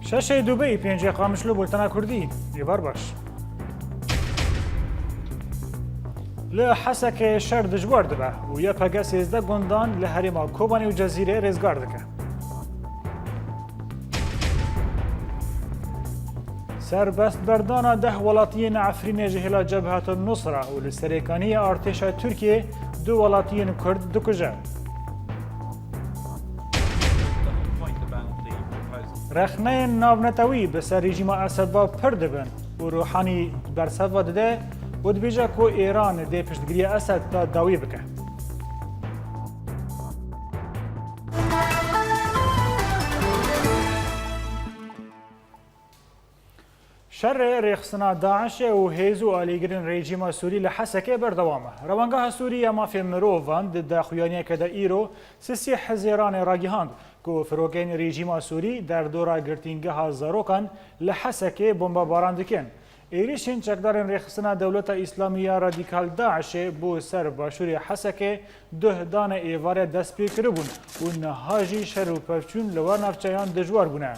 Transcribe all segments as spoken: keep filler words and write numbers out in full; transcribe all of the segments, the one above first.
Şeşê Dubey, pêncê Qamişlo, bultena Kurdî. Êvar baş. Li Hesekê şer dijwar dibe û Y P G sêzdeh gundan li herêma Kobanê û Cezîrê rêzgar dike. Serbestberdana deh welatiyên Efrînê ji hêla Cebhetul Nusra û li serêkaniyê artêşa Tirkiyê du welatiyên Kurd dikuje. Rexneyên navnetewî bi ser rejîma Esed ve pir dibin û Ruhanî bersiva dide û dibêje ku Îran dê piştgiriya Esed de dawî bike. Şerê rêxistina DAIŞê û hêz û alîgirên rejîma Sûrî li Hesekê berdewam e. Rewangeha Sûrî ya Mafê Mirovan di daxuyaniyeke de îro sisî Hizêranê ragihand ku firokeyên rejîma Sûrî derdora girtîngeha zarokan li Hesekê bombebaran dikin. Êrîşên çekdarên Rêxistina Dewleta Îslamî ya Radîkal DAIŞê bo ser başûrê Hesekê duh dane êvarê dest pê kiribûn û niha jî şer û pevçûn li wan navçeyan dijwar bûne.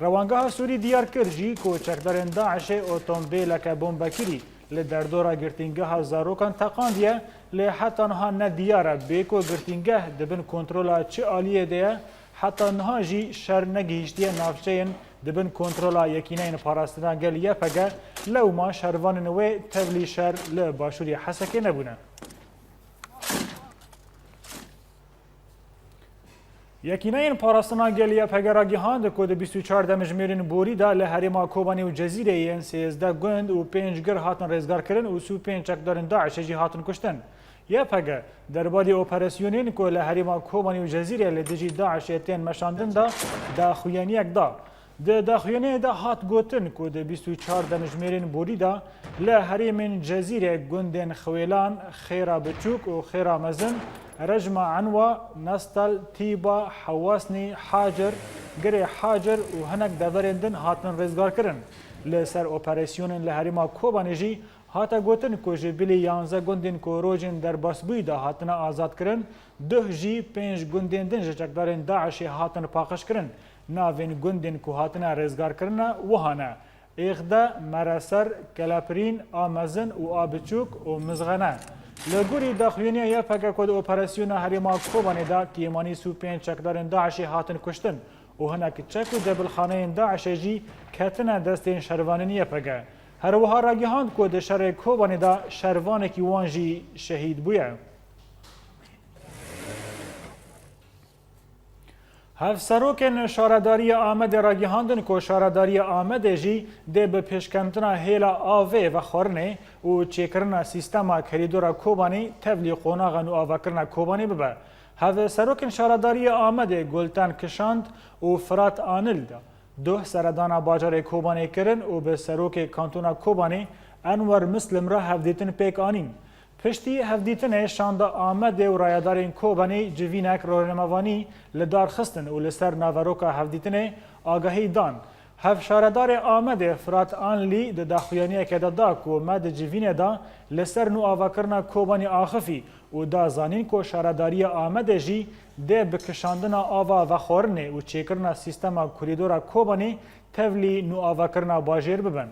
Rewangeha Sûrî diyar kir jî ku çekdarên DAIŞê otombêleke bombekirî li derdora girtîngeha zarokan teqandiye, lê heta niha ne diyar e bê ku girtîngeh di bin kontrola çi aliyê de ye. Heta niha jî şer negihîştiye navçeyên di bin kontrola Yekîneyên Parastina Gel Y P G, lewma şervanên wê tevlî şer li başûrê Hesekê nebûne. Yekîneyên Parastina Gel Y P G ragihand ku di bîst û çar demjimêrên borî de li herêma Kobanê û Cezîrê yên sêzdeh gund û pênc gir hatin rêzgarkirin û sî û pênc çekdarên DAIŞê jî hatin kuştin. Y P G derbadî operasyonên ku li herêma Kobanê û Cezîrê li dijî DAIŞê tên meşandin de daxuyaniyek da. Di daxuyaniyê de hat gotin ku di bîst û çar demjimêrên borî de li herêmên Cezîrê gundên Xwêlan, Xêra Biçûk û Xêra Mezin, Rejma Enwa, Nestal, Tîba, Hewasnî, Hacir, Girê Hacir û hinek deverên din hatin rêzgarkirin. Li ser operasyonên li herêma Kobanê jî hate gotin ku ji bilî yanzdeh gundên ku rojên derbasbûyî de hatine azadkirin, duh jî pênc gundên din ji çekdarên DAIŞê hatin paqijkirin. Navên gundên ku hatine rêzgarkirine wiha ne: Êxde, Mereser, Kelepirîn, A Mezin û A Biçûk û Mizxene. Li gorî daxuyaniya Y P G ku di operasyona herêma Kobanê de kêmanî sî û pênc çekdarên DAIŞê hatin kuştin û hinek çek û debilxaneyên DAIŞê jî ketine destên şervanên Y P G. Her wiha ragihand ku di şerê Kobanê de şervanekî wan jî şehîd bûye. Hevserokên Şaredariya Amedê ragihandin ku Şaredariya Amedê jî dê bi pêşketina hêla avê vexwarinê û çêkirina sîstema korîdora Kobanê tevlî qonaxa nûavakirina Kobanê bibe. Hevserokên Şaredariya Amedê Gulten Kişand û Firat Anil de duh seredana bajarê Kobanê kirin û bi serokê kantona Kobanê Enwer Muslim re hevdîtin pêk anîn. Piştî hevdîtinê şanda Amedê û rayedarên Kobanê civînek rojnamevanî li dar xistin û li ser naveroka hevdîtinê agahî dan. Hevşaredarê Amedê Firat Anlî di daxuyaniyeke de da ku me di civînê de li ser nûavakirina Kobanê axifî û da zanîn ku Şaredariya Amedê jî dê bi kişandina ava vexwarinê û çêkirina sîstema korîdora Kobanê tevlî nûavakirina bajêr bibin.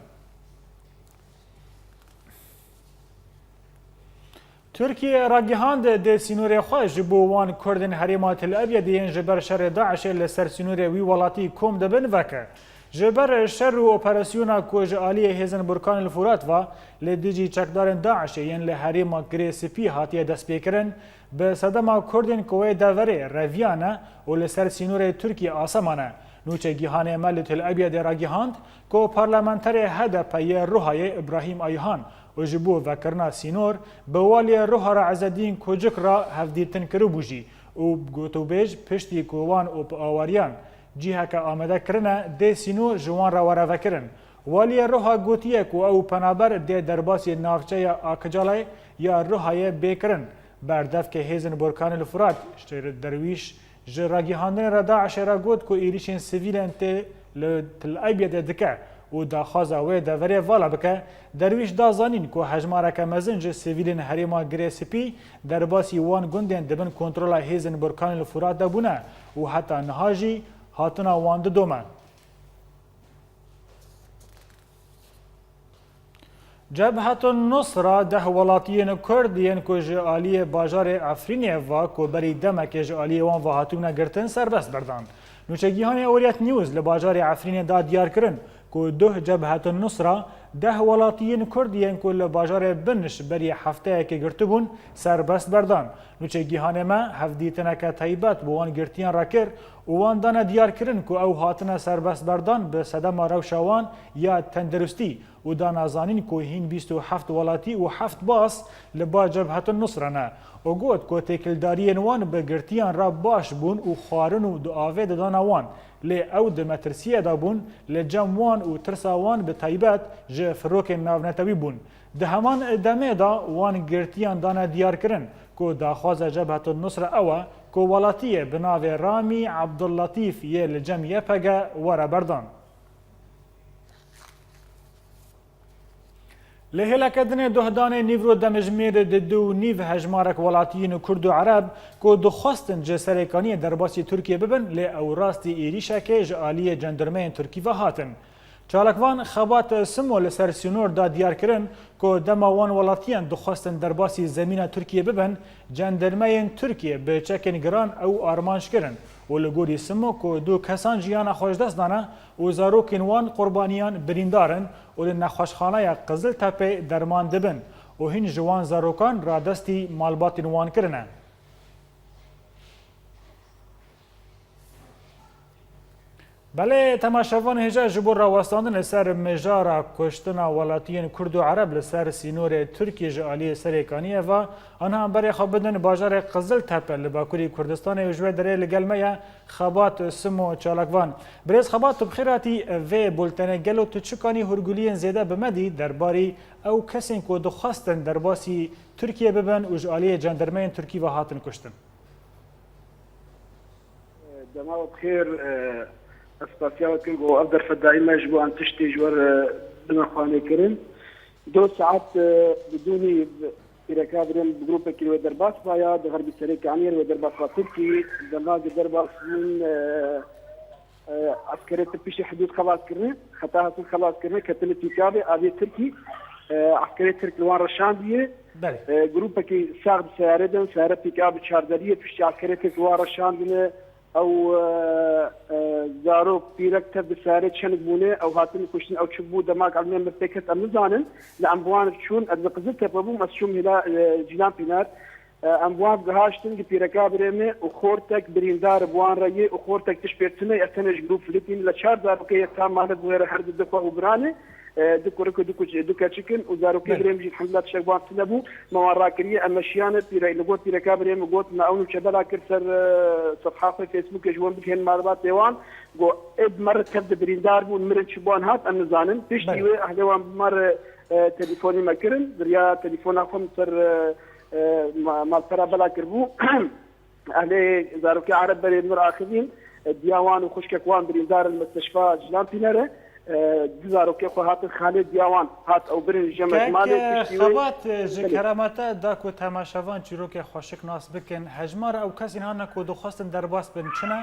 Tirkiye ragihand dê sînorê xwe ji bo wan Kurdên herêma Til Ebyedê yên ji ber şerê DAIŞê li ser sînorê wî welatî kom dibin veke. Ji ber şer û operasyona ku ji aliyê hêzên Burkan el Furat ve li dijî çekdarên DAIŞê yên li herêma Girê Spî hatiye destpêkirin, bi sedema Kurdên ku wê deverê reviyane û li ser sînorê Tirkiye asema ne. Nûçe gihanê me li Til Ebyedê ragihand ku parlamenterê H D P yê Ruhayê Îbrahîm Ayhan û ji bo vekirina sînor bi waliyê Ruha re Ezedîn Kocik re hevdîtin kiribû jî û gotûbêj piştî ku wan û bi awariyan ciheke amade kirine, dê sînor ji wan re were vekirin. Waliyê Ruha gotiye ku ew penaber dê derbasî navçeya Akicalayê ya Ruhayê bê kirin. Berdevkê hêzên Burkanê li Furat, Şêr Derwîş, ji ragihandinê re DAIŞê re got ku êrîşên sivîlên tê li Til Ebyedê dike û daxwaza wê deverê vala bike, Derwîş da zanîn ku hejmareke mezin ji sivîlên herêma Girê Spî derbasî wan gundên di bin kontrola hêzên Burkanê li Furat de bûne û heta niha jî hatina wan didome. Cebhetun Nusra deh welatiyên Kurd yên ku ji aliyê bajarê Efrînê ve ku berî demekê ji aliyê wan ve hatibûne girtin serbest berdan. Nûçegîhanê Orient News li bajarê Efrînê da diyar kirin ku duh Cebhetun Nusra deh welatiyên Kurd yên ku li bajarê Bin ji berî hefteyekê girtibûn serbest berdan. Nûçegîhanê me hevdîtineke taybet bi wan girtiyan re kir û wan dane diyar kirin ku ew hatine serbest berdan bi sedema rewşa wan ya tendirustî û dana zanîn ku hîn bîst û heft welatî û heft bas li ba Cebhetun Nusra ne û got ku têkildariyên wan bi girtiyan re baş bûn û xwarin û di avê didana wan, lê ew di metirsiyê de bûn, li cem wan û tirsa wan bi taybet ji firokên navnetewî bûn. Di heman demê de wan girtiyan dane diyar kirin ku daxwaza Cebhetun Nusra ew e ku welatiyê bi navê Ramî Abdullatîf yê li cem Y P G were berdan. Li hêleke dinê duhdanê nîvro demijmêr di du û nîv hejmarek welatiyên Kurd û Ereb ku dixwestin ji Serêkaniyê derbasî Tirkiyê bibin, lê ew rastî êrîşekê ji aliyê cendirmeyên Tirkî ve hatin. Çalakvan Xebat Simo li ser sînor da diyar kirin ku dema wan welatiyan dixwestin derbasî zemîna Tirkiyê bibin, cendirmeyên Tirkiyê bi çekên giran ew armanc kirin û li gorî Simo ku du kesan jiyana xwe ji dest dane û zarokên wan qurbaniyan birîndar in û li nexweşxaneya Qiziltepê derman dibin û hîn ji wan zarokan radestî malbatên wan kirine. Belê, temaşevanê hêja, ji bo rawestandinê ser mijara kuştina welatiyên Kurd û Ereb li ser sînorê Tirkiyê ji aliyê Serêkaniyê ve, anha berê xwe bidin bajarê Qiziltepe li Bakurî Kurdistanê û ji wê derê li gel me ye Xebat Simo Çalakvan. Birêz Xebat, tu bi xêr hatî vê bultenê. Gelo tu çi kanî hûrguliyên zêde bi me dî derbarî ew kesên ku dixwestin derbasî Tirkiyê bibin û ji aliyê cendirmeyên Tirkî ve hatin kuştin? Dema we bi xêr, e, ez spasiya we dikim ku ev derfet dayî me ji bo em tiştê ji we re bine xwanêkirin. Do saet, e, bi dûnî pîreka birê min bi grûpekî wê derbas baya, di xerbî Serêkaniyê wê derbas ba Tirkî, dema ku derbas bûn, e, e, eskerê Tirk piştî hidûd xelas kirine, heta hatin xelas kirine, ketine pîkabê, avê Tirkî, e, eskerê Tirk li wan re şandiye. Belê. E, grûpekî sax di seyarê de, seyare pîkab bi çarderiyê, piştî eskerê Tirk li wan re şandine, ew, e, e, zarok, pîrek tev di seyarê çenik bûne, ew hatine kuştin, ew çi bû, dema ku elmên min pê ket, em nizanin. Lê em bi wan çûn, ez li Qiziltepe bûm, ez çûm hêla, e, Cîlan Pînar. E, em bi wan gihaştin, gi pîreka birê me û xortek birîndar bi wan re yê û xortek tişt pê tune ye, tenê ji grûp Filipîn, li çar zarokê ye, tam male bi wê re her du dixwe û biran e. E, du kurik û du kuç-, du keçik in û zarokê Belê. birê min jî elhamdulillah tiştek bi wan tune bû. Me wan rakiriye, em meşiyane pîre-, li gor pîreka birê min got, me ew nûçe bela kir ser, e, sefha xwe Facebookê ji wan bigihên malbatê wan. Got, ê bi me re tev de birîndar bûn, mirin çi bi wan hat, em nizanin. Piştî Belê. wê ehlê wan bi me re, e, telîfonî me kirin. Di riya telîfona xwe min ser, e, e, ma-, malpera bela kiribû. Ehlê zarokê Ereb berê min axivîn, e, diya wan û xwişkek wan birîndar in li Mistişfa Cilan Pînere. E, du zarokê xwe hatin xalê diya wan hat ew birin ji me ji malê Kek, piştî wê. Xebat, e, ji Belê. kerema te da ku temaşevan çîrokê xweşik nas bikin. Hejmara ew kesên hana ku dixwestin derbas bin çi ne?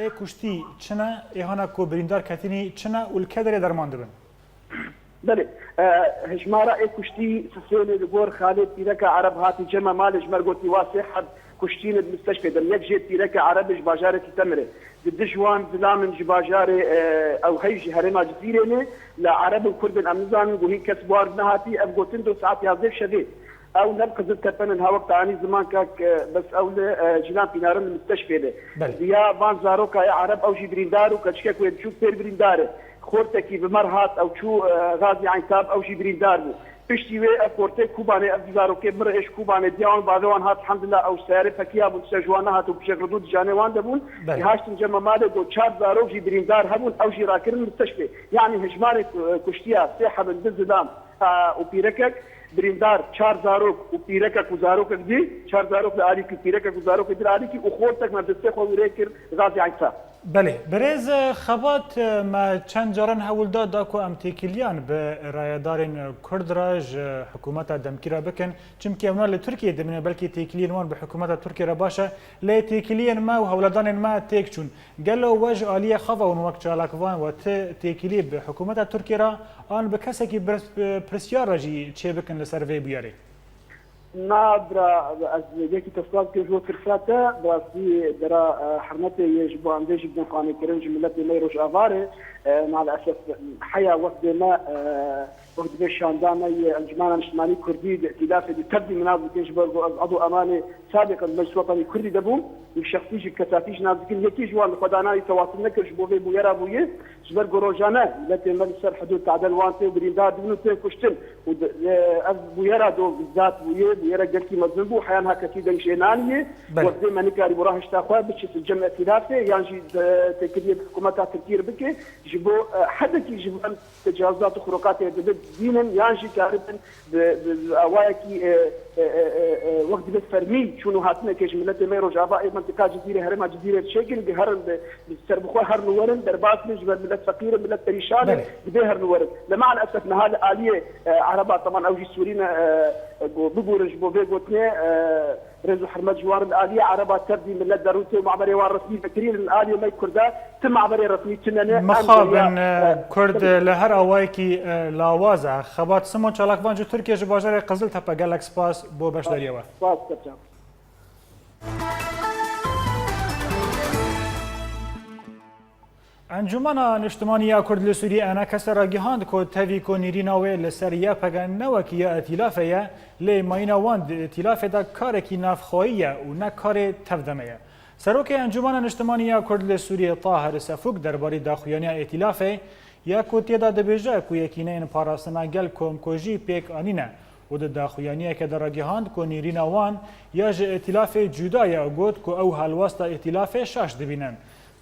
Ê kuştî çi ne? Ê hana ku birîndar ketînî çi ne û li ke derê derman dibin? Belê. E, hejmara ê kuştî sisênê li gor xalê pîreka Ereb hatî cem me malê ji me re gotî wa sê heb kuştî ne di mistişfê de. Yek jê pîreka Ereb ji bajarekî Temirê. Di dij wan zilam in ji bajarê, e, ew hey ji herêma Cizîrê ne. La Ereb û Kurd in em nizanin, ku hîn kes bi wan nehatî. Ev gotin do saet yazdeh şevê. Ew ne bi Qiziltepe ne, ha wek te anî ziman kak, e, bes ew li, e, Cilan Pînarin li mistişfê de. Belê. Diya van zaroka ye Ereb, ew jî birîndar û keçikek wê diçûk pêr birîndar e. Xortekî bi me re hat, ew çû, e, Gazî Eyntab, ew jî birîndar bû. Piştî wê ev xortê Kobanê, ev du zarokê bi me re êş Kobanê, diya wan bavê wan hat, elhamdulillah, ew seyarê pekiya bû, dişe ji wan nehat û pişek li dû di canê wan de bûn. Belê. Haştin cem me malê got çar zarok jî birîndar hebûn, ew jî rakirin mistişfê. Yanî hejmarê, e, kuştiya sê hebin, du zilam, e, û pîrekek, birîndar çar zarok û pîrekek û zarokek dî, çar zarok li alîkî, pîrekek û zarokek dî li alîkî û xortek me destê xwe wî rê kir Gazî Eysa. Belê, birêz Xebat, me çend caran hewl da, da ku em têkiliyan bi rayedarên Kurd re ji hikûmeta demkî re bikin. Çimkî ewna li Tirkiyê dimîne, belkî têkiliyên wan bi hikûmeta Tirkiyê re baş e, lê têkiliyên me û hewledanên me têk çûn. Gelo we ji aliyê xwe ve hûn wek çalakvan we ti têkilî bi hikûmeta Tirkiyê re an bi kesekî pirs-, pirsyar re jî çêbikin li ser vê bûyerê? Na, bira, ez yekî teslat kir ji bo tirsa te, bi rastî dera, e, hermetê yê ji bo em vê jî bidin qanîkirin ji miletê me yê Rojava re. E, maalesef heya wextê me, e, wek divê şanda me yê Encumena Niştimanî Kurdî di îtîlafê de tevdî min nas dikin, ji ber ku ez edo emanê sabîqin Meclis Wetanî Kurdî de bûm. Û şexsî jî, kesatî jî nas dikin. Yekî ji wan li xwe danayî tewasil nekir ji bo vê bûyera bûye. Ji ber ku rojane miletê me li ser hidûd tadel wan tê birîndar dibin û tên kuştin. Û di, e, ev bûyera do bizat bûye, bûyera gelkî mezin bû, heya niha kesî deng jê naniye. Belê. Wextê me nikarîbû rahişta xwe biçe sicem îtîlafê, yan jî, e, têkiliyê bi hikûmeta Tirkiyê re bike, ji bo, e, hedekî ji van tecawizat û xurokatê dibe bînin, yan jî karibin bi, bi, bi awayekî, e, e, e, e, e, wek divê fermî çûn û hatinekê ji miletê me yê Rojava ê mentika Cizîrê, herêma Cizîrê çêkin, diherin bi, bi serbixwe herin û werin, derbas bin, ji ber milet feqîr in, milet perîşan e, Belê. Divê herin û werin. Li maalesef niha li aliyê, e, Ereba, teman ew jî Sûrî ne, e, e, bibûrin ji bo vê gotinê, e, rêz û hurmet ji wan re, li aliyê Ereba tev dî milet derûtê û maberê wan resmî vekirî, li aliyê me Kurda ti maberê resmî tune ne. Em Mixabin, beriya, e, e, Kurd li her awayekî, e, lawaz e. Xebat Simo, çalakvan ji Tirkiye ji bajarê Qiziltepe, gelek spas bo beşdariya we. Spas, kepçan. Encûmena Niştimanî ya Kurd li Sûriyê, ENKS, ragihand ku tevî ku nêrîna wê li ser Y P G ne wekî ya îtîlafê ye, lê mayîna wan di îtîlafê de karekî navxweyî ye û ne karê tevdemê ye. Serokê Encûmena Niştimanî ya Kurd li Sûriyê, Tahir Sefûk, derbarî daxuyaniya îtîlafê ya ku tê de dibêje ku yekîneyên parastina gel komkujî pêk anîne û di daxuyaniyeke de ragihand ku nêrîna wan ya ji îtîlafê cuda ye û got ku ew helwesta îtîlafê şaş dibînin.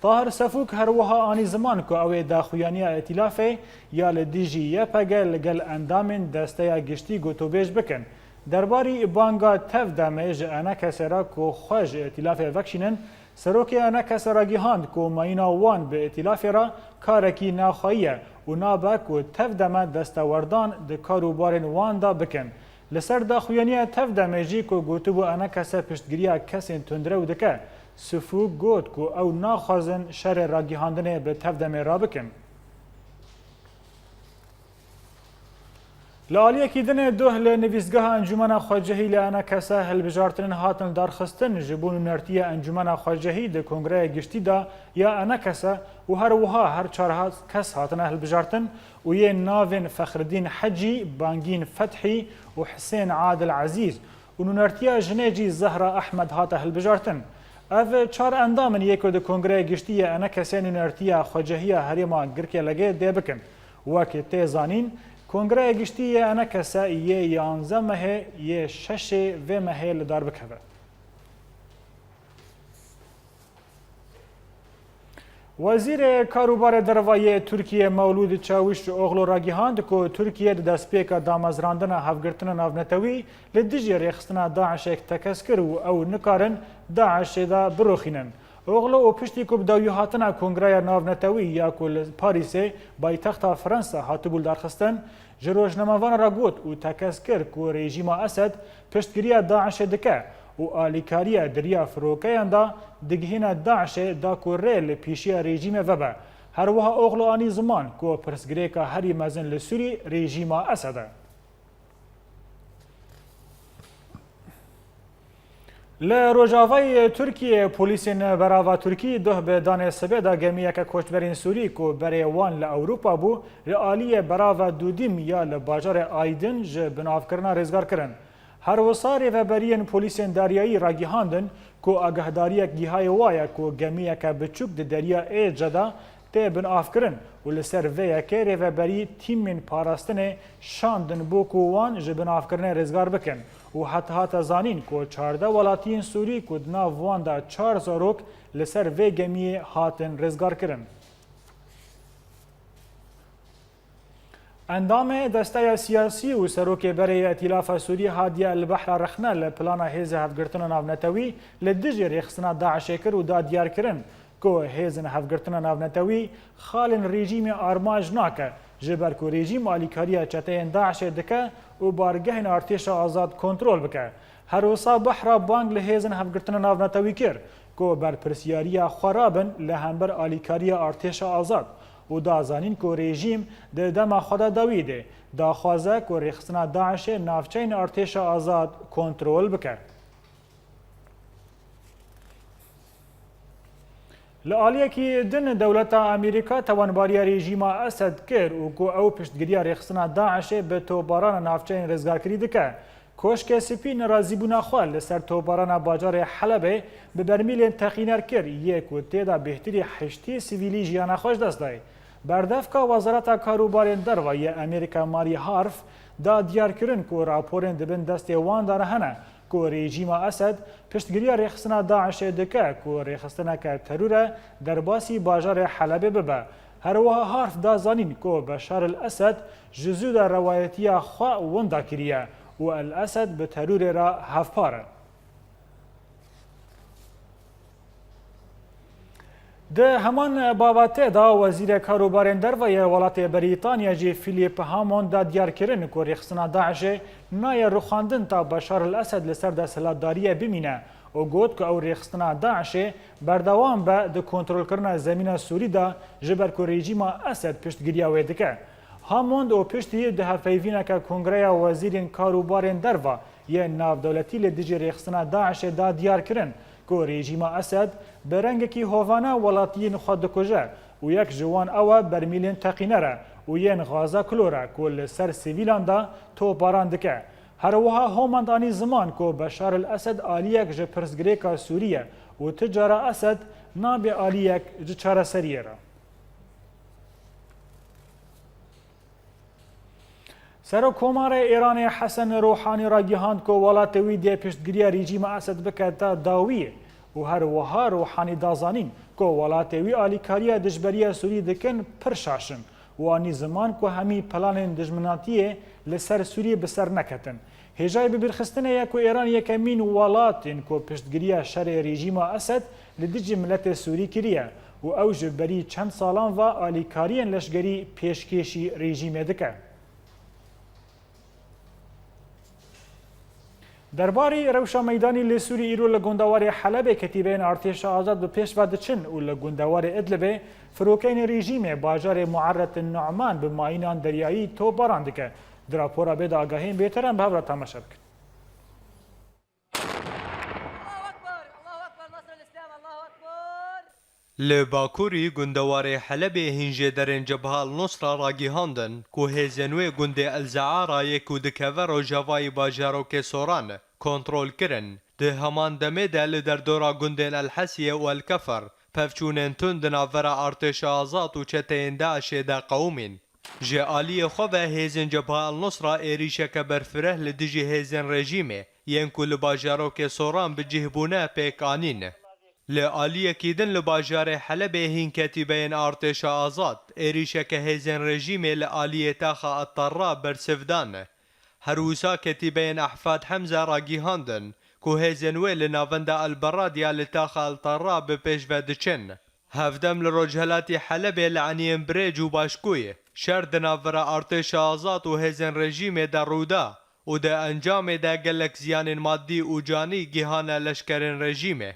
Tahir Sefûk her wiha anî ziman ku ew ê daxuyaniya îtîlafê ya li dijî Y P G li gel endamên Desteya Giştî gotûbêj bikin. Derbarî banga tevdemê ji ENKS'ê re ku xwe ji îtîlafê vekişînin, Serokê ENKS'ê ragihand ku mayîna wan bi îtîlafê re karekî navxweyî ye û nabe ku tevdeme destewerdan di kar û barên wan de bikin. Li ser daxuyaniya tevdemê jî ku gotibû ENKS piştgiriya kesên tundrew dike, Sifûk got ku ew naxwazin şerê ragihandinê bi tevdemê re bikin. Li aliyekî din ê doh li nivîsgeha Encûmena Xwecihî li ENKS hilbijartinên hatin lidarxistin ji bo nûnertiya Encûmena Xwecihî di Kongreya Giştî de ya ENKS û her wiha her çar ha-, kes hatine hilbijartin û yên navên Fexridîn Hecî, Bangîn Fethî û Hisên Adil Ezîz û nûnertiya jinê jî Zehra Ehmed hate hilbijartin. Ev çar endam in yê ku di Kongreya Giştî ya ENKS'ê nûnertiya Xwecehiya Herêma Girkê Legê dê bikin. Wek tê zanîn, Kongreya Giştî ya ENKS yê yanzdeh mehê yê şeşê vê mehê li dar bikeve. Wezîrê Kar û Barê Derve yê Tirkiyê Mewlûd Çawîşoglu ragihand ku Tirkiye di destpêka damezrandina hevgirtina navnetewî li dijî rêxistina DAIŞ'ê tekez kir û ew nikarin DAIŞ'ê de biroxînin. Oglu û piştî ku bi dawîhatina Kongreya Navnetewî ya ku li Parîsê, paytexta Fransa, hatibû lidarxistin, ji rojnamevanan re got û tekez kir ku rejîma Esed piştgiriya DAIŞ'ê dike û alîkariya di riya firokeyan de digihîne DAIŞ'ê da ku rê li pêşiya rejîmê vebe. Her wiha Oglu anî ziman ku pirsgirêka herî mezin li Sûrî rejîma Esed e. Li rojavayê Tirkiyê, polîsên berava Tirkî doh bi danê sibê de gemiyeke koçberên Sûrî ku berê wan li Ewropa bû, li aliyê berava Dûdîm ya li bajarê Aydin ji binavkirina rêzgar kirin. Her wisa rêveberiyên polîsên deryayî ragihandin ku agahdariyek gihayê wa ye ku gemiyeke biçûk di Derya Êce de tê binavkirin û li ser vê yekê rêveberî tîmên parastinê şandin bo ku wan ji binavkirinê rêzgar bikin û heta hate zanîn ku çardeh welatiyên Sûrî ku di nav wan de çar zarok li ser vê gemiyê hatin rêzgarkirin. Endamê Desteya Siyasî û Serokê berê yê Îtîlafa Sûrî Hadiye El Behra rexne li plana Hêza Hevgirtina Navnetewî li dijî rêxistina DAIŞ'ê kir û da diyarkirin Ku hêzên hevgirtina navnetewî xalên rejîmê armanc nake, ji ber ku rejîm alîkariya çeteyên DAIŞê dike û bargehên artêşa azad kontrol bike. Her wisa Behra bang li hêzên hevgirtina navnetewî kir ku berpirsiyariya xwe rabin li hember alîkariya artêşa azad û da zanîn ku rejîm di dema xwe de dawî de daxwaze ku rêxistina DAIŞê navçeyên artêşa azad kontrol bike. Li aliyekî din dewleta Amerîka tawanbariya rejîma Esed kir û ku ew piştgiriya rêxistina DAIŞê bi toparana navçeyên rizgarkirî dike. Koşkê Spî nerazîbûna xwe li ser toparana bajarê Helebê bi bermîlên teqîner kir, yê ku tê de bêhtirî heştê sivîlî jiyana xwe ji dest dayê. Berdevka Wezareta Karûbarên Derve yê Amerîka Marie Harf da diyarkirin ku raporên di bin destê wan de hene ku rejîma Esed piştgiriya rêxistina DAIŞê dike ku rêxistineke terûr e derbasî bajarê Helebê bibe. Her wiha Harf da zanîn ku Beşar el Esed ji zû de rewayetiya xwe winda kiriye û El Esed bi terûrê re hevpar e. Di heman bavetê de Wezîrê Karûbarên Derve yê welatê Berîtanya jî Philip Hammond da diyar kirin ku rêxistina DAIŞê nayê rûxandin ta Beşar el Esed li ser desthilatdariyê bimîne û got ku ew rêxistina DAIŞê berdewam be di kontrolkirina zemîna Sûrî de, ji ber ku rejîma Esed piştgiriya wê dike. Hammond û piştî di hevpeyvîneke Kongreya Wezîrên Karûbarên Derve yê navdewletî li dijî rêxistina DAIŞê da diyar kirin ku rejîma Esed bi rengekî hovane welatiyên xwe dikuje û yek ji wan ew e bermîlên teqîner e û yên gaza klor e ku li ser sivîlan de toparan dike. Her wiha Homand anî ziman ku Beşar el Esed aliyek ji pirsgirêka Sûrî ye û ti cara Esed nabe aliyek ji çareseriyê re. Serokkomarê Îranê Hesen Ruhanî ragihand ku welatê wî dê piştgiriya rejîma Esed bike ta dawiyê û her wiha Ruhanî da zanîn ku welatê wî alîkariya dijberiya Sûrî dikin pir şaş in û anî ziman ku hemî planên dijminatiyê li ser Sûrî bi ser neketin. Hêjayî bibîrxistinê ye ku Îran yekemîn welat in ku piştgiriya şerê rejîma Esed li dijî miletê Sûrî kiriye û ew ji berî çend salan ve alîkariyên leşgerî pêşkêşî rejîmê dike. Derbarî rewşa meydanî li Sûrî îro li gundewarê Helebê ketîbeyên artêşa azad bi pêş ve diçin û li gundewarê Idlibê firokeyên rejîmê bajarê Muerret Nu'man bi mayînan deryayî topbaran dike. Di rapora bê de agahiyên bêtir em bi hev re temaşe bikin. Li bakurî gundewarê Helebê hîn jêderên Cebha El Nusra ragihandin ku hêzên wê gundê El Zeara yê ku dikeve rojavayî bajarokê Soran kontrol kirin. Di heman demê de li derdora gundên El Hesiyê û El Kefer pevçûnên tund di navbera artêşa azad û çeteyên DAIŞê de qewimîn. Ji aliyê xwe ve hêzên Cebha El Nusra êrîşeke berfireh li dijî hêzên rejîmê yên ku li bajarokê Soran bi cih bûne pêk anîn. Li aliyekî din li bajarê Helebê hîn ketîbeyên artêşa azad êrîşeke hêzên rejîmê li aliyê taxa Etarra bersiv dan. Her wisa ketîbeyên Ehfad Hemze ragihandin ku hêzên wê li navenda El Beradiya li taxa El Tarra bi pêş ve diçin. Hevdem li rojhelatî Helebê li eniyên Birêc û Başkûyê şer di navbera artêşa azad û hêzên rejîmê de rû da û di encamê de gelek ziyanên madî û canî gihane leşkerên rejîmê.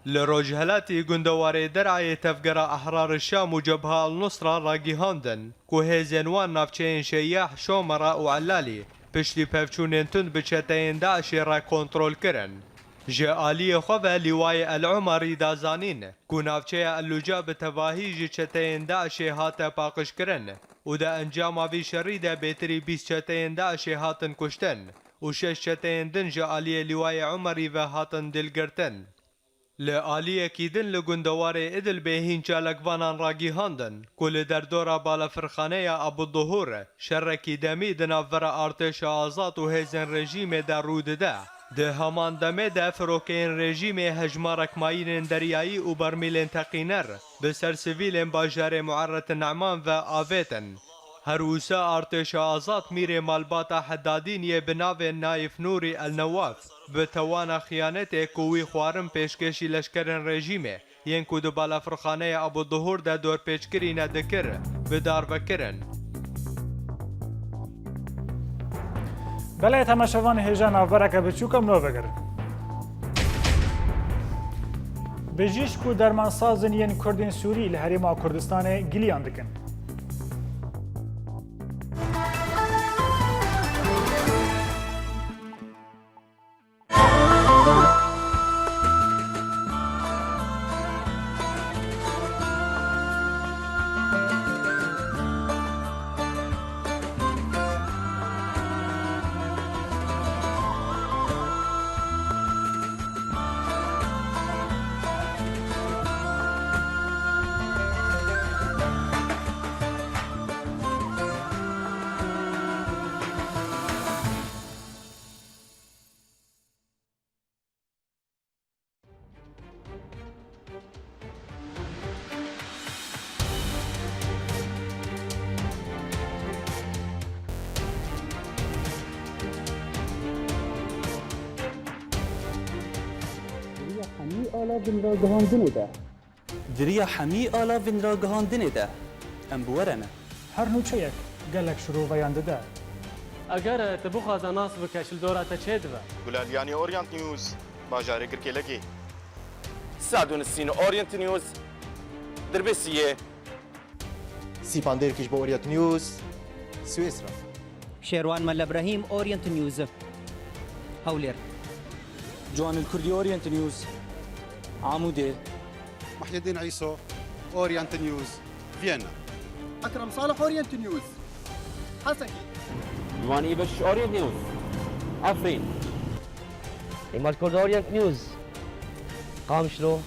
Li rojhelatî gundewarê Derayê tevgera Ehrar Şam û Cebha El Nusra ragihandin ku hêzên wan navçeyên Şeyah, Şomera û Elalî piştî pevçûnên tund bi çeteyên DAIŞê re kontrol kirin. Ji aliyê xwe ve Lîwayê El Umerî da zanîn ku navçeya El Luca bi tevahî ji çeteyên DAIŞê hate paqijkirin û di encama vî şerî de bêtirî bîst çeteyên DAIŞê hatin kuştin û şeş çeteyên din ji aliyê Lîwayê Umerî ve hatin dilgirtin. Li aliyekî din li gundewarê Idilbê hîn çalakvanan ragihandin ku li derdora balafirxaneya Abu Duhur şerekî demî di navbera artêşa azad û hêzên rejîmê de rû dide. Di heman demê de firokeyên rejîmê hejmarek mayînên deryayî û bermîlên teqîner bi ser sivîlên bajarê Muerret Ne'man ve avêtin. Her wisa artêşa azad mîrê malbata Hedadîn yê bi navê Naîf Nûrî El Newaf bi tewana xiyanetê ku wî xwarin pêşkêşî leşkerên rejîmê yên ku di balafirxaneya Abu Duhur de dorpêçkirî ne dikir, bi darve kirin. Belê temaşevan, hêja navbereke biçûk em nû vegerin. Bijîşk û dermansazin yên Kurdên Sûrî li Herêma Kurdistanê giliyan dikin. Di riya hemî alavên ragihandinê de. Di riya hemî alavên ragihandinê de em bi we re ne. Her nûçeyek gelek şiroveyan dide. Eger tu bixwaze nas bike, ji li dora te çê dibe. Gulaliyanê Orient News, bajarê Girkêlegê. Sadûnisîn Orient News, Dirbêsiyê. Sîpan Dêrkî ji bo Orient News, Swêsra. Şêrwan Mele Brahîm, Orient News, Hewlêr. Ciwanil Kurdî, Orient News, Amûdê. Muhyiddin Îso, Orient News, Viyana. Ekrem Salih, Orient News, Hesekî. Ciwanî Beş, Orient News, Efrîn. Îmad Kurd, Orient News, Qamişlo.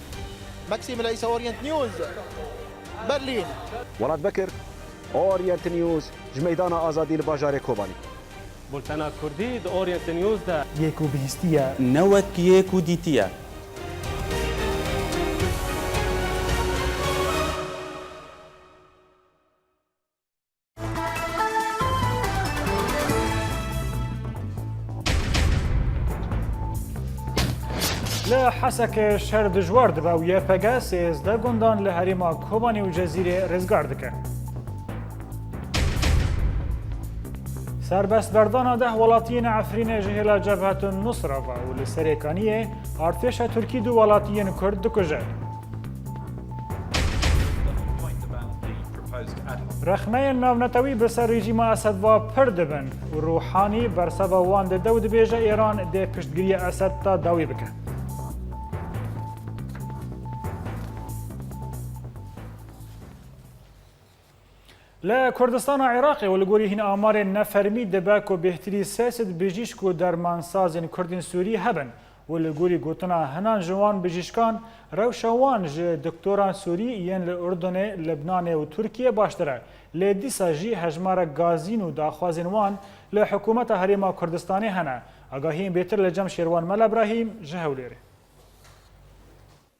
Maksîm Leysa, Orient News, Berlîn. Welat Bekir, Orient News, ji Meydana Azadî li bajarê Kobanî. Bultena Kurdî di Orient News de. Yê ku bihîstiye. Ne wek yê ku dîtiye. Li Hesekê şer dijwar dibe û Y P G sêzdeh gundan li herêma Kobanê û Cezîrê rizgar dike. Serbestberdana deh welatiyên Efrînê ji hêla Cebhetun Nusra ve û li Serêkaniyê artêşa Tirkî du welatiyên Kurd dikuje. Rexneyên navnetewî bi ser rejîma Esed ve pir dibin û Ruhanî berseva wan dide û dibêje Îran dê piştgiriya Esed de dawî bike. Li Kurdistana Iraqê û li gorî hîn amarên nefermî dibe ku bêhtirî sê sed bijîşk û dermansazên Kurdên Sûrî hebin û li gorî gotina hinan ji wan bijîşkan, rewşa wan ji doktoran Sûrî yên li Urdunê, Libnanê û Tirkiyê baştir e. Lê dîsa jî hejmarek gazîn û daxwazên wan li Hikûmeta Herêma Kurdistanê hene. Agahiyên bêtir li cem Şêrwan Mela Brahîm ji Hewlêrê.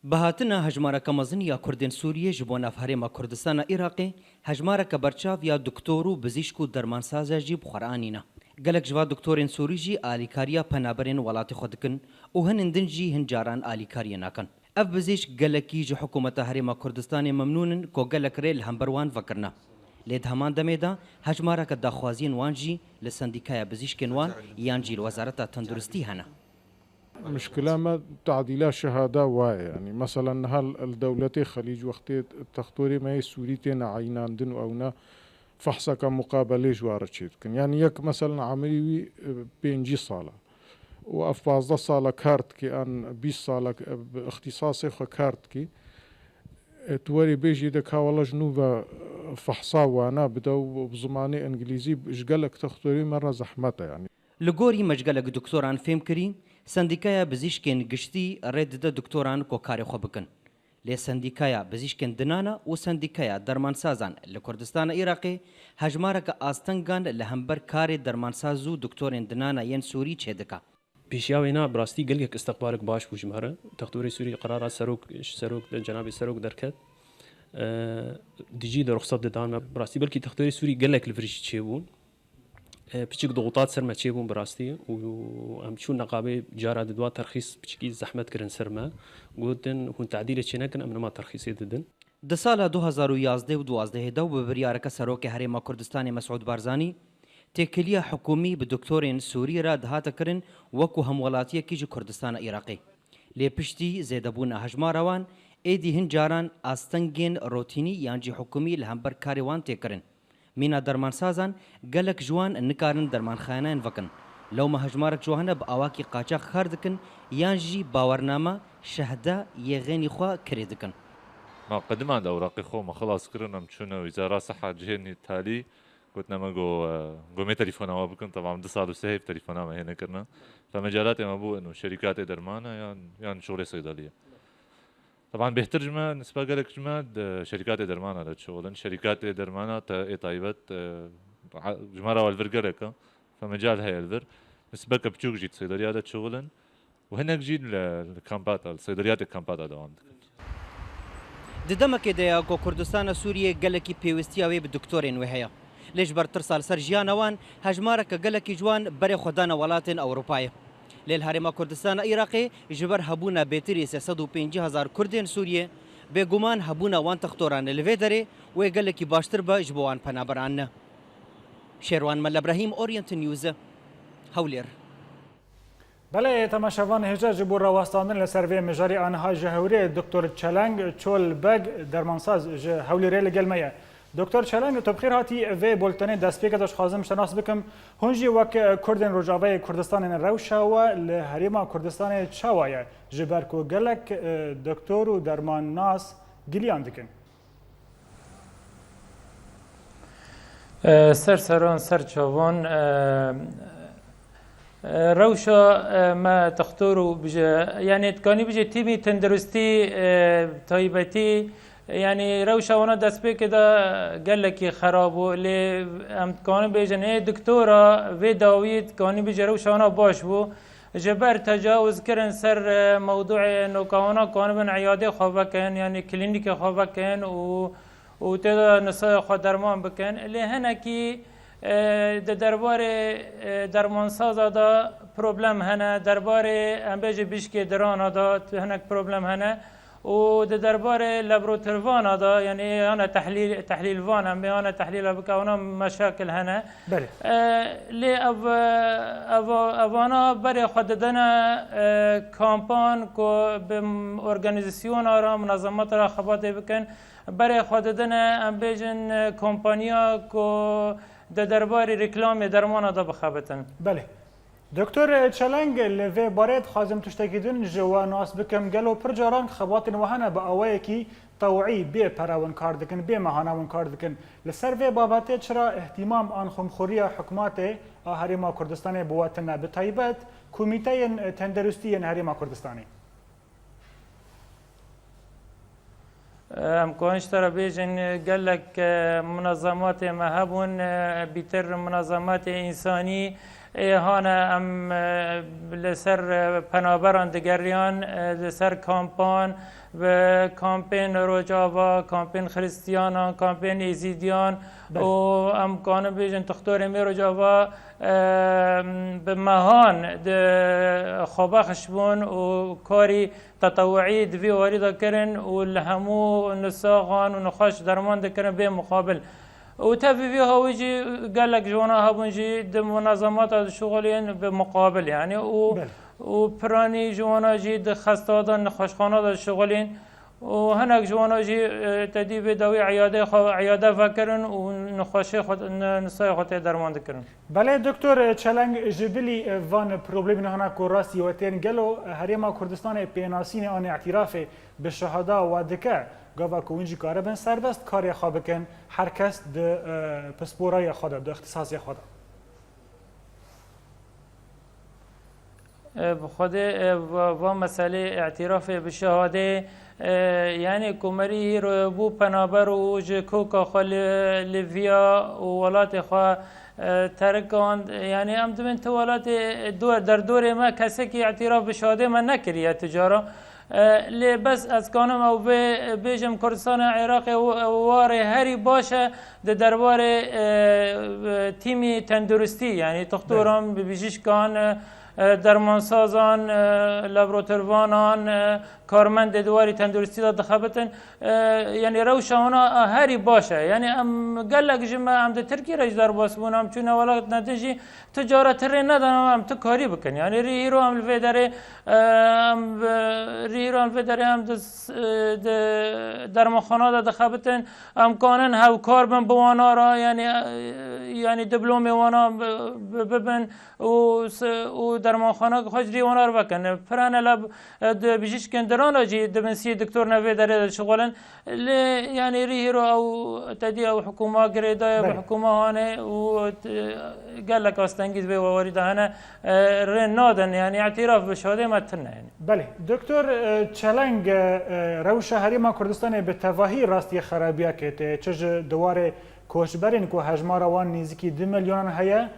Bi hatina hejmareke mezin ya Kurdên Sûriyê ji bo nav herêma Kurdistana Iraqê, hejmareke berçav ya doktor û bizîşk û dermansaza jî bi xwe re anîne. Gelek ji va doktorên Sûrî jî alîkariya penaberên welatê xwe dikin û hinên din jî hin caran alîkariyê nakin. Ev bizîşk gelekî ji hikûmeta Herêma Kurdistanê memnûn in ku gelek rê li hember wan vekirine. Lê di heman demê de hejmareke daxwaziyên wan jî li sendîkaya bizîşkên wan yan jî li Wezareta Tenduristî hene. Mişkila me tadîla şehada waye. Yanî, meselen, niha li dewletê Xelîc wextê textorê me yê Sûrî têne eynandin û ewna fehseke muqabelê ji wa re çê dikin. Yanî, yek, meselen, emirî wî, e, pêncî sal e. Û ev pazdeh sal e kar dike, an bîst sal e, e, bi îxtîsasê xwe kar dike. E, tu werê bêjî de ka wela ji nû ve, e, fehsa wana bide û bi zimanê îngilîzî ji gelek textorê me re zehmet e, yanî. Li gorî me ji gelek doktoran fêm kirî, Sendîkaya Bizîşkên Giştî rê dide doktoran ku karê xwe bikin. Lê Sendîkaya Bizîşkên Dinana û Sendîkaya Dermansazan li Kurdistana Iraqê hejmareke astengan li hember karê dermansaz û doktorên dinana yên Sûrî çêdike. Pêşiya wêna bi rastî gelek istiqbalek baş bû ji me re. Textorê Sûrî qerara serok, ji serok, cenabê serok derket. E, dijî de ruxsat didan me. Bi rastî belkî textorê Sûrî gelek li vir jî çêbûn. E, piçik doxutat ser me çêbûn bi rastî û em çûn neqabê cara di dua terxîs piçikî zehmet kirin ser me. Gotin, hûn tedîlê çênekin, em nema terxîsê didin. Di sala du hazar û yazdeh û duwazdehê de û bi biryareke Serokê Herêma Kurdistanê Mesûd Barzanî, têkiliya hikûmî bi doktorên Sûrî re dihate kirin wekû hemwelatiyekî ji Kurdistana Iraqê. Lê piştî zêdebûna hejmara wan, êdî hin caran astengên rotînî yan jî hikûmî li hember karê wan tê kirin. Mîna dermansazan, gelek ji wan nikarin dermanxaneyan vekin. Lewma hejmarek ji wan hene bi awakî qaçax kar dikin yan jî bawername şehde yê xênî xwe kirê dikin. Ma qediman de ewraqê xwe me xilas kirin, em çûne Wîzara Siha cihê nî talî, gotine me go, e, go me telefona we bikin, tevan du sal û sê heyv telefona me hê nekirine. Fe mecalatê me bû ino şerîkatê dermana yan, yan şuxulê seydeliyê. Tevan bêhtir ji me, nisba gelek ji me di şerîkatê dermana de dişuxulin. Şerîkatê dermana te ê taybet, e, a-, ji me re li vir gelek e. Fe mecal heye li vir. Nisbeke biçûk jî di seydeliya de dişuxulin. Û hinek jî li, li kampata, li seydeliyatê kampata dewam dikin. Di demekê de ya ku Kurdistana Sûriyê gelekî pêwîstiya wê bi doktorên wê heye. Lê ji ber tirsa li ser jiyana wan, hejmareke gelekî ji wan berê xwe dane welatên Ewropayê. Lê li Herêma Kurdistana Iraqê ji ber hebûna bêtirî sê sed û pêncî hezar Kurdên Sûriyê, bêguman hebûna wan textoran li vê derê wê gelekî baştir be ji bo wan penaberan. Şêrwan Mele Brahîm, Orient News, Hewlêr. Belê, temaşevan, hêja ji bo rawestandin li ser vê mijarê aniha ji Hewrê Doktor Çeleng Çol Beg, dermansaz ji Hewlêrê li gel me ye. Doktor Çeleng, tu bi xêr hatî vê bultenê destpêkê de, dixwazim ji te nas bikim. Hûn jî wek Kurdên Rojavayê Kurdistanê ne, rewşa we li Herêma Kurdistanê çawa ye? Ji ber ku gelek, e, doktor û dermannas giliyan dikin. E, ser seran, ser çavan, e, e, rewşa, e, me textor û bije, yanî dikanî bije tîmî tenduristî, e, taybetî, yanî rewşa wana destpêkê de gelekî xerab bû. Lê em dikanin bêjin, ê doktora vê dawî dikanî bije rewşa wana baş bû. Ji ber tecawuz kirin ser, e, mewdûê noka wana kanibin eyadê xwe vekin, yanî klînîkê xwe vekin û, û tê de nisayê xwe derman bikin. Lê hinekî, e, di derbarê, e, dermansaza de problem hene, derbarê, em bêjin, bişkê dirana de hinek problem hene. Û di derbarê laboratuvarvana de, yanî yana tehlîl, tehlîlvan, em ê yana tehlîla bike, wana meşakil hene. Belê. E, lê ev, ev, evana berê xwe didine, e, kampan ku bi organîzasyona re, munazemata re xebatê bikin. Berê xwe didine, em bêjin, e, kompaniya ku di derbarê reklamê dermana de bixebitin. Belê. Doktor Çeleng, li vê barê dixwazim tiştekî din ji we nas bikim. Gelo pir caran xebatên we hene bi awayekî tewî bê pere win kar dikin, bê mehana win kar dikin. Li ser vê babetê çira îhtîmam an xumxuriya hikûmetê a Herêma Kurdistanê bi we tune, bi taybet komîteyên tenduristî yên Herêma Kurdistanê? Em karin ji te re bêjin, gelek, e, munazematê me hebûn, e, bîtir munazematê însanî, ê hane em, e, li ser, e, penaberan digeriyan, e, li ser kampan, bi kampên Rojava, kampên Xristiyanan, kampên Êzîdiyan Belê. Û em karin bêjin, textorên me Rojava, e, bi mehan di xwebexş bûn û karî tetewuî di vî warî de kirin û li hemû nisaxan û nixweş derman dikirin bê muqabil. Û tevî vî hawî jî gelek ji wana hebûn jî di munazemata dişuxulîn bi muqabil, yanî û, Belê. Û piranî ji wana jî di xesta de, nixweşxana de dişuxulîn û hinek ji wana jî, e, tedî vê dawî eyadê xwe, eyade vekirin û nixweşê xwe, ni-, nisayê xwe tê derman dikirin. Belê, Doktor Çeleng, ji bilî van problemên hana ku rastî we tên, gelo Herêma Kurdistanê pênasînê an îtirafê bi şehada we dike, gava ku hûn jî karibin serbest karê xwe bikin, her kes di, e, pisporaya xwe de, di îxtisasê xwe de? E, bi Xwedê, e, va, va meselê îtirafê bi şehadê, e, yanî komerî îro bû penaber û ji koka xwe li, li viya û welatê xwe, e, terikand. Yanî em dibin tu welatê, e, dor, derdorê me kesekî îtiraf bi şehadê me nekiriye tu cara. E, lê bes ez kanim ew vê bêjim, Kurdistana Iraqê û, û warê herî baş e di derbarê, e, e, tîmî tenduristî, yanî toxtoran, bijîşkan, e, e, dermansazan, e, laboratuvanan, e, karmendê di warî tenduristî de dixebitin. E, yanî rewşa wana herî baş e. Yanî em gelek ji me, em di Tirkî re jî derbas bûn, em çûne welatên din jî, tu cara tu rê nedan em tu karî bikin. Yanî rî hîro em li vê derê, e, em, e, rî hîro em li vê derê em di, s-, e, di dermanxana de dixebitin. Em kanin hevkar bin bi wana re, yanî, e, yanî diplomê wana bi, bi, bibin û s-, û dermanxana xwe ji rî wana re vekin. Pirene le, e, di bijîşkên diran re jî dibin sî doktor ne vê derê de dişixulin. Lê, yanî, rî hîro ew tedî ew hikûma girêdaye bi Belê. hikûma hanê û, e, gelek astengî di vê warî de hene, e, rê nadin, yanî, îtiraf bi şadê me tune, yanî. Belê. Doktor, e, Çeleng, e, e, rewşa Herêma Kurdistanê bi tevahî rastî xerabiyekê tê, çi ji di warê koçberên ku hejmara wan nêzîkî du milyonan heye,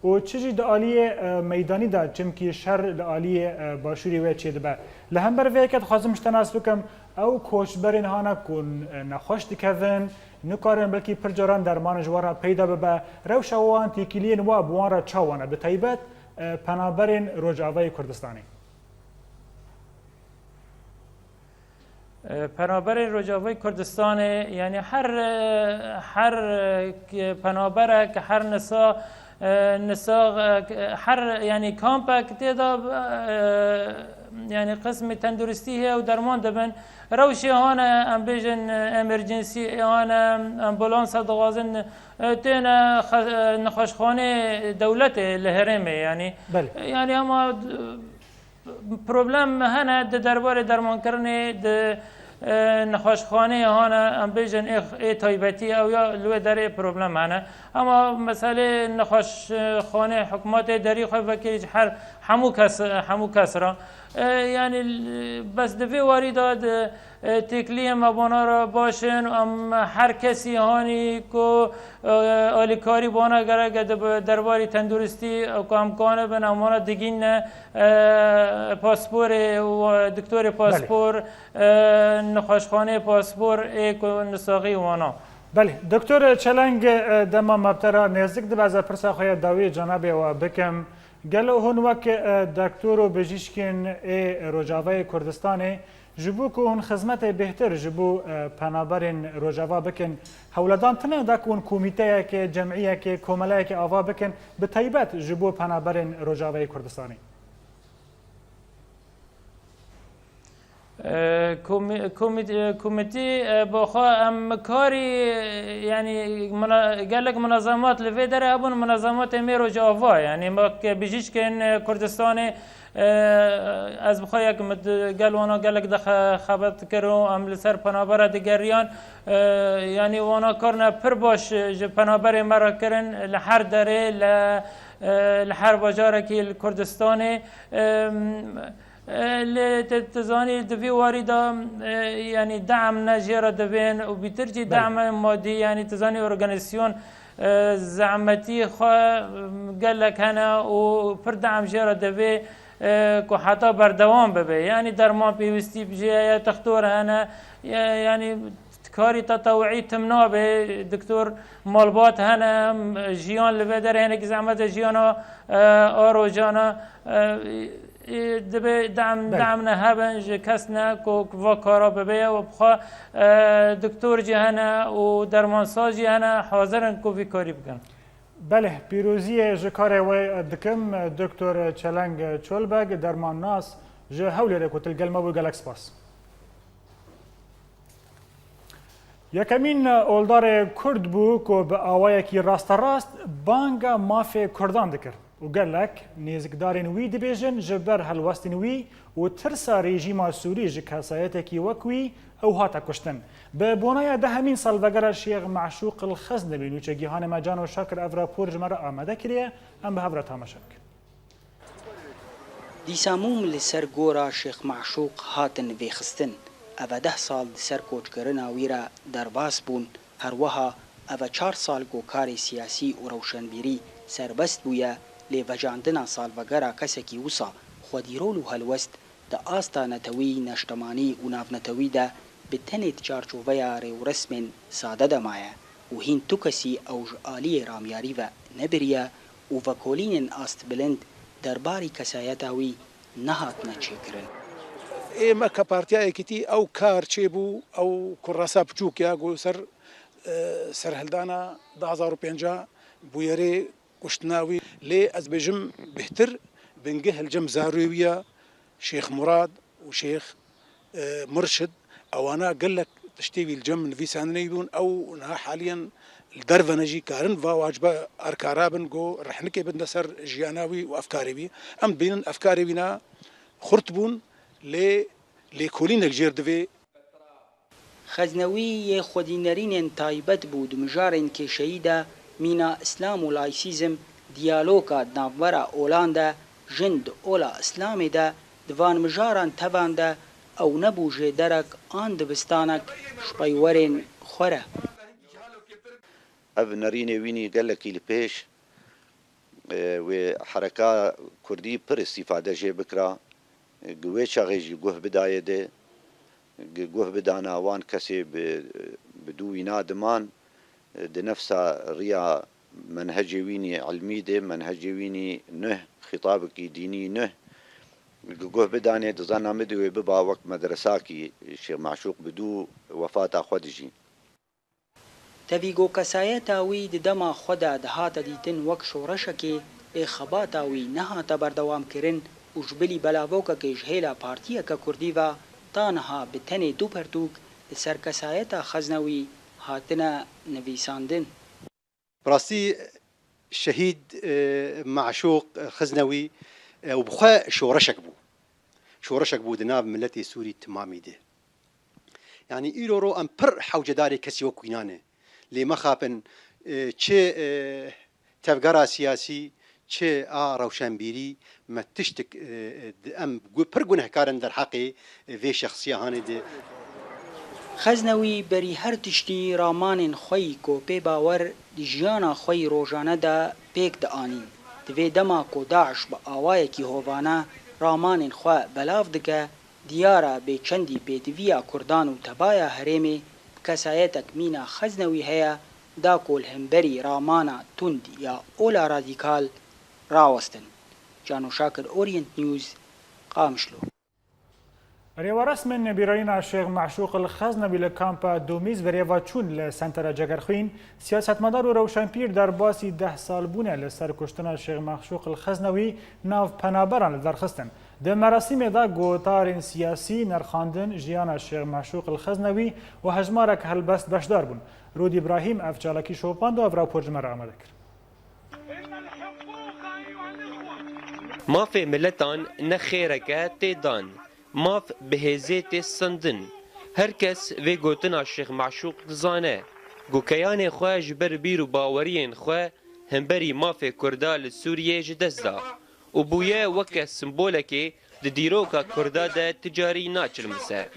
û çi jî di aliyê, e, meydanî de, çimkî şer li aliyê, e, başûrê wê çêdibe. Li hember vê yekê dixwazim ji te nas bikim, ew koçberên hana ku, e, nexweş dikevin, nikarin belkî pir caran derman ji wan re peyda bibe, rewşa wan, têkiliyên wa bi wan re çawa ne, bi taybet, e, penaberên Rojavayê Kurdistanê? E, penaberên Rojavayê Kurdistanê, yanî her, e, her, e, k-, penaberek, her nisa, e, nisa, e, k-, her, yanî kampek tê de, e, yanî qismê tenduristî heye û derman dibin. Rewşê hane, em bêjin, e, emergency, hane, ambulansa dixwazin, e, têne xe-, e, nexweşxanê dewletê li herêmê, yanî. Belê. Yanî ama, e, Problem hene di derbarê dermankirinê, di, e, nexweşxaneyê hane, em bêjin ê, ê taybetî ew ya li wê derê problem hene. Ema meselê nexweşxanê hikûmetê derî xwe vekirî ji her hemû kes, hemû kes re. E, yanî l-, bes di vê warî de di, e, têkiliyên me bona re baş in û em her kesî hanî ku, e, alîkarî bona gerek e di derbarî tenduristî, e, ku em kanibin, em wana digîne, e, pasporê û doktorê Belê. paspor, e, nexweşxaneyê paspor ê ku nisaxî wana. Belê. Doktor Çeleng, e, dema me bi te re nêzîk dibe, ez ê pirsa xwe ya dawî cenabê we bikim. Gelo hûn wek, e, doktor û bijîşkên ê Rojavayê Kurdistanê, ji bo ku hûn xizmetê bêhtir ji bo, e, penaberên Rojava bikin, hewledan tune da ku hûn komîteyekê, cemiyekê, komeleyekê ava bikin, bi taybet ji bo penaberên Rojavayê Kurdistanê? E, komî-, komî-, e, komîtî, e, bi xwe em karî, e, yanî muna-, gelek munazemat li vê derê hebûn, munazematê me Rojava, yanî me ke bijîşkên, e, Kurdistanê, e, ez bi xwe yek min di gel wana gelek de xe-, xebet kir û em li ser penabera digeriyan, e, yanî wana karine pir baş ji penaberê me re kirin li her derê, li, e, li her bajarekî li Kurdistanê. E, E, lê te, tu zanî, di vî warî de, e, yanî de'm ne jê re dibên û bîtir jî Belê. de'mên madî, yanî tu zanî, organîzasyon, e, zehmetî xwe, e, gelek hene û pir de'm jê re divê, e, ku heta berdewam bibe. Yanî derman pêwîstî bi jê heye, textor hene, e, yanî karî tetewî tim nabe, doktor, malbat hene, jiyan li vê derê hinekî zehmet e, jiyana, e, a rojana, e, e, dibe dem, Belê. dem ne hebin, ji kes ne ku va kara bibe ye û bi xwe, e, doktor jî hene û dermansaz jî hene, hazir in ku vî karî bikin. Belê, pîroziyê ji karê we dikim, doktor Çeleng Çolbeg, dermannas ji Hewlêrê ku tu li gel me bû, gelek spas. Yekemîn oldarê Kurd bû ku bi awayekî rasterast banga mafê Kurdan dikir û gelek nêzikdarên wî dibêjin ji ber helwestên wî û tirsa rejîma Sûrî ji kesayetekî wek wî ew hate kuştin. Bi bonaya dehemîn salvegera Şêx Meşûq El Xeznewî nûçegîhanê me Cano Şakir ev rapor ji me re amade kiriye, em bi hev re temaşe bikin. Dîsa mûm li ser gora Şêx Meşûq hatin vêxistin. Ev e deh sal di ser koçkirina wî re derbas bûn, her wiha ev e çar sal ku karê siyasî û rewşenbîrî serbest bûye, lê vejandina salvegera kesekî wisa xwedîrol û helwest Di asta netewî, neştemanî û navnetewî de bi tenê di çarçoveya rêwresmên sade de maye û hîn tu kesî ew ji aliyê ramyarî ve nebiriye û vekolînên astbilind derbarî kesayeta wî nehatine çêkirin. Ê me ke Partiya Yekîtî ew kar çêbû, ew kurasa piçûk ya ku ser, e, serhildana du hazar û pêncî bûyerê kuştina wî. Lê ez bêjim bêhtir bingeh li cem zarûyê wî ya, Şêx Murad û Şêx, e, Murşid, ewana gelek tiştê wî li cem nivîsandinê wî bûn. Ew niha haliyen li derve ne jî karin va waciba erka rabin ku rehnikê bidine ser jiyana wî û efkarê wî. Em dibînin efkarê wî na xurt bûn, lê lêkolînek jêr divê. Xeznewî yê xwedînerînên taybet bû di mijarên kêşeyî de, mîna Îslam û Laîsîzm, diyaloga di navbera olan de, jin di ola Îslamê de, di van mijaran tevan de ew nebû jêderek an dibistanek ji peywerên xwe re. Ev nerînê wînî gelekî li pêş, e, wê hereka kurdî pir îstîfade jê bikira, e, gi wê çaxê jî guh bidayê de, gi guh bidana wan kesê bi, bi dû wîna diman, e, di nefsa riya menhecê wînî ilmî de, menhecê wînî nuh, xîtabekî dînî nuh, gi guh bidanê, dizana min di wê biba wek medresakî. Şêx Meşûq bi dû wefata xwe dijî. Tevî ku kesayeta wî di dema xwe de dihate dîtin wek şoreşekê, lê xebata wî nehate berdewamkirin û ji bilî belavokekê ji hêla partiyeke kurdî ve ta niha bi tenê du pertûk li ser kesayeta Xeznewî hatine nivîsandin. Bi rastî şehîd, e, Meşûq Xiznewî, e, û bi xwe şoreşek bû. Şoreşek bû di nav miletê Sûrî timamî de. Yanî îro ro em pir hewcedarê kesî wek wîna ne. Lê mexapin, e, çi, e, tevgera siyasî, çi a rewşenbîrî, me tiştik, e, e, di-, em gu-, pir gunehkar in derheqê, e, vê şexsiya hanê de. Xeznewî berî her tiştî ramanên xwe yî ku pê bawer di jiyana xwe yî rojane de pêk dianîn. Di vê dema ku DAIŞ bi awayekî hovane ramanên xwe belav dike, diyar e bê çendî pêdiviya kurdan û tebaya herêmê bi kesayetek mîna Xeznewî heye, da ku li hemberî ramana tund ya ola radîkal rawestin. Cano Şakir, Orient News, Qamişlo. Rêweresmên bîranîna Şêx Meşûq el Xeznewî li kampa Domîz bi rê ve çûn. Li Sentera Cegerxwîn, siyasetmedar û rewşenpîr derbasî deh sal bûne li ser kuştina Şêx Meşûq el Xeznewî nav penaberan li dar xistin. Di merasîmê de gotarên siyasî, nirxandin, jiyana Şêx Meşûq el Xeznewî û hejmarek helbest beşdar bûn. Rûdî Îbrahîm ev çalakî şopand û ev rapor ji me re amade kir. Mafê miletan ne xêrek e tê dan. Maf bi hêzê tê sendin. Her kes vê gotina Şêx Meşûq dizane ku keyanê xwe ji ber bîr û baweriyên xwe hemberî mafê Kurda li Sûriyê ji dest da û bûye weke simbolekê di dîroka Kurda de ti carî naçilmise.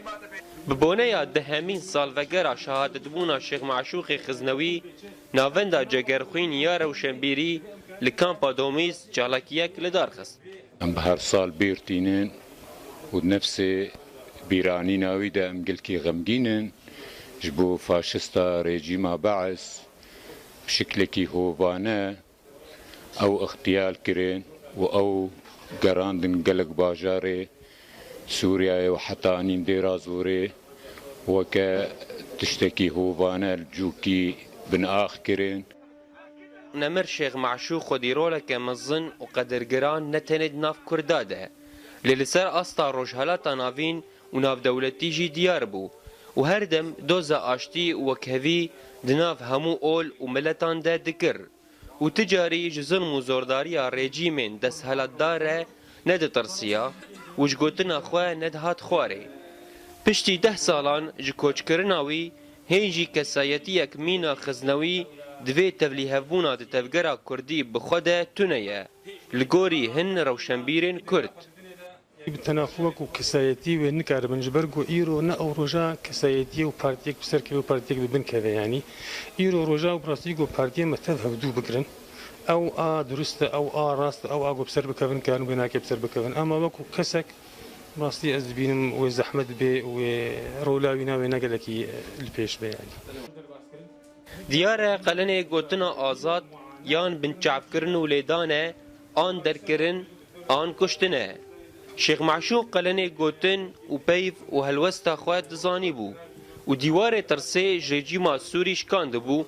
Bi boneya dehemîn salvegera şehadetbûna Şêx Meşûqê Xiznewî, Navenda Cegerxwîn ya Rewşenbîrî li Kampa Domîz çalakiyek li dar xist. Em bi her sal bîr tînin û di nefsê bîranîna wî de em gelkî xemgîn in. Ji bo faşista rejîma Beis bi şiklekî hovane ew îxtiyal kirin û ew gerandin gelek bajarê Sûriyeyê û heta anîn Dêra Zorê weke tiştekî hovane li cûkî binax kirin. Nemir Şêx Meşûq xwedî roleke mezin û qedirgiran ne tenê di nav Kurda de, lê li ser asta Rojhelata Navîn û navdewletî jî diyar bû û her dem doza aştî û wekhevî di nav hemû ol û miletan de dikir û ti carî ji zilm û zordariya rejîmên desthilatdar re neditirsiya û ji gotina xwe nedihat xwarê. Piştî deh salan ji koçkirina wî, hên jî kesayetiyek mîna Xiznewî di vê tevlîhevbûna di tevgera kurdî bi xwe de tune ye, li gorî hin rewşenbîrên kurd. Bi tena xwe wekû kesayetî wê nikaribin, ji ber ku îro ne ew roja kesayetiyê û partiyek bi ser keve û partiyek bi bin keve, yanî îro roja û bi rastî ku partiyên me tev hevdû bigirin, ew a durist e, ew a rast e, ew a ku bi ser bikevin karin, wê nake bi ser bikevin. Ama wekû kesek Rastî ez dibînim wê zehmet bê û wê rola wî navê ne gelekî li pêş be yanî. Diyar e qelenê gotina azad yan binçavkirin û lêdan e, an derkirin, an kuştin e. Şêx Meşûq qelenê gotin û peyv û helwesta xwe dizanîbû û dîwarê tirsê ji rejîma Sûrî şikandibû,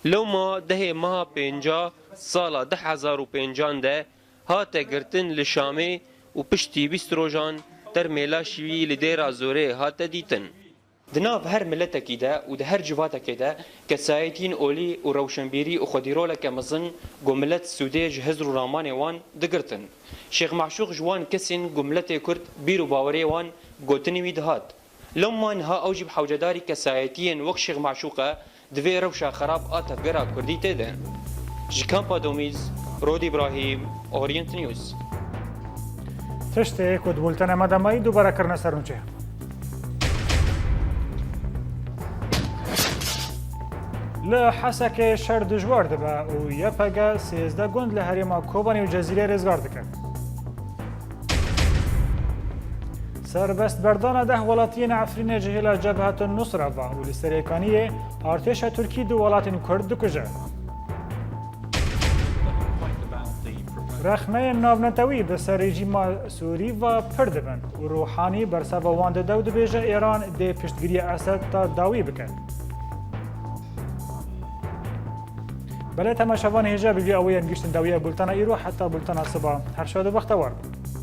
lewma dehê meha pênca sala du hezar û pêncan de hate girtin li Şamê û piştî bîst rojan termê laşî wî li Dêra Zorê hate dîtin. Di nav her miletekî de û di her civatekê de kesayetiyên olî û rewşenbîrî û xwedîroleke mezin ku milet sûdê ji hizr û ramanê wan digirtin. Şêx Meşûq ji wan kesên ku miletê Kurd bîr û bawerê wan gotinê wî dihat. Lewma niha ew jî bi hewcedarî kesayetiyên wek Şêx Meşûq e, di vê rewşa xerab a tevgera Kurdî tê de. Ji Kampa Domîz, Rod Îbrahîm, Orient News. Tiştê ku di bultena me de mayî dubare kirine ser nûçe. Li Hesekê şer dijwar dibe û Y P G sêzdeh gund li herêma Kobanê û Cezîrê rêzgar dike. Serbestberdana deh welatiyên Efrînê ji hêla Cebhetun Nusra ve û li Serêkaniyê artêşa Tirkî du welatên Kurd dikuje. Rexneyên navnetewî bi ser rejîma Sûrî ve pir dibin û Ruhanî berseva wan dide û dibêje Êran dê piştgiriya Esed ta dawî bike. Belê temaşevan, hêja bi vî awiyên giştin dawiya bultena îro, heta bultena siba her şad û bextewar bin.